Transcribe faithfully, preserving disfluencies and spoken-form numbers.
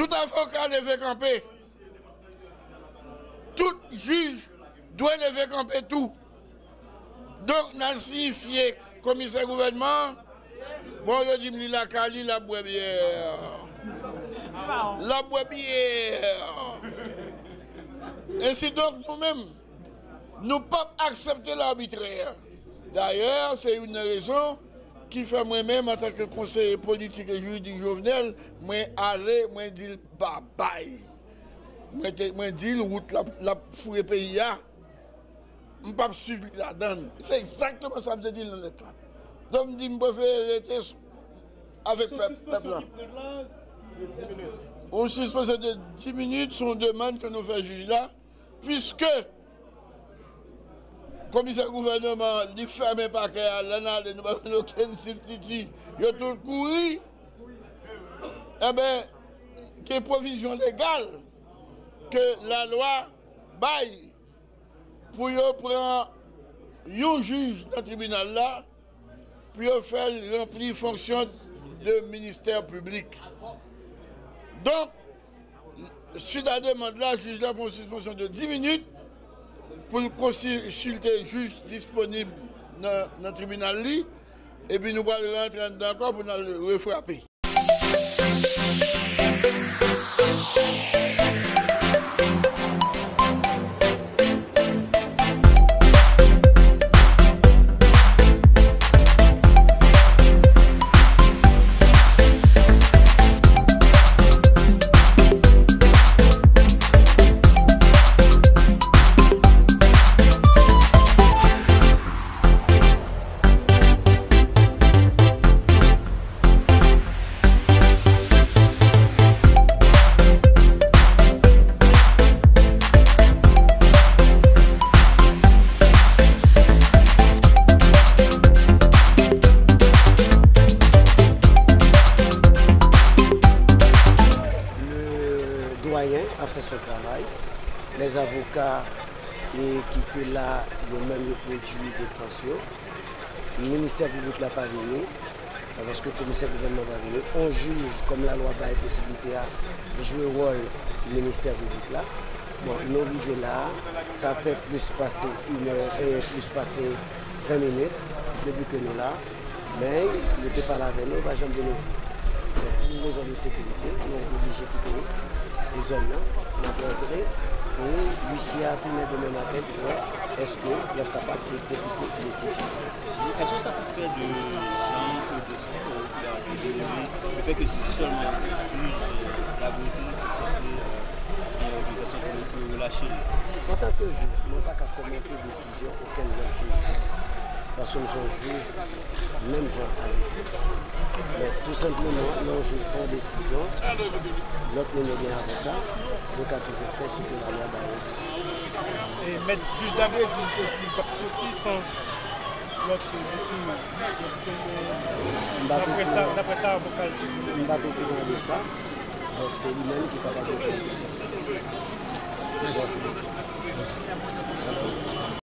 Tout avoka leve kanpe. Tout jij dwe leve kanpe tou. Donk, n al siyifye komisè gouvènman an, bon, yo di m li lakay li, l ap bwè byè. L ap bwè byè. Ensidonk, nou menm, nou p ap aksepte labitrè. Dayè, se youn nan rezon ki fè mwen menm, antanke konseye politik e jiridik Jovenel, mwen ale, mwen di l babay. Mwen te, mwen di l wout l ap, l ap foure peyi a. M p ap swiv li ladan l. Se egzakteman sa m te di l nan lèt la. Donk, m di m prefere rete s-, avèk pèp, pèp la. Yon sispansyon de dis minit, se yon demann ke nou fè jij la, piske komisè gouvènman an, li fèmen pakè a, l ann ale, nou pa jwenn okenn sibstiti. Yo tout kouri. Enben, gen pwovizyon legal ke lalwa bay pou yo pran yon jij nan tribinal la, pou yo fè l ranpli fonksyon de ministè piblik. Donk, swit a demann la, jij la pran yon sispansyon de dis minit pou l konsilte jij disponib nan, nan tribinal li, epi nou pral rantre anndan ankò pou n al refrape. Le doyen ap fè son travay. Les avocats e ki te la, yo menm yo pwodui defans yo. Ministè piblik la pa vini, paske komisè gouvènman pa vini. On jij, kòm lalwa bay posiblite a, jwe wòl ministè piblik la. Bon, nou rive la a, sa fè plis pase inè, e plis pase ven minit depi ke nou la. Men, yo te pale avè nou, yo pa janm vin ouvri. Donk, pou rezon de sekirite, nou oblije kite zòn nan, n ap rantre, e huissier a tounen demen maten pou wè èske y ap kapab egzekite desizyon. Èske w satisfè de jan odyans lan te dewoule, le fè ke se sèlman jij Labrezil ki sanse, euh, gen otorizasyon pou, pou relache l? Antanke jij, mwen pa ka kòmante desizyon okenn lòt jij, paske m se yon jij menm jan avèk jij. Men tou senpleman, lè yon jij pran desizyon, lòt moun yo gen avoka, yo ka toujou fè sa ke lalwa ba yo. E mèt jij Labrezil te di l p ap soti san lòt jij. Donk, se, daprè sa, daprè sa avoka l te di. M pa t okouran de sa. Donk, se li menm ki kapab reponn kesyon sa. Mèsi.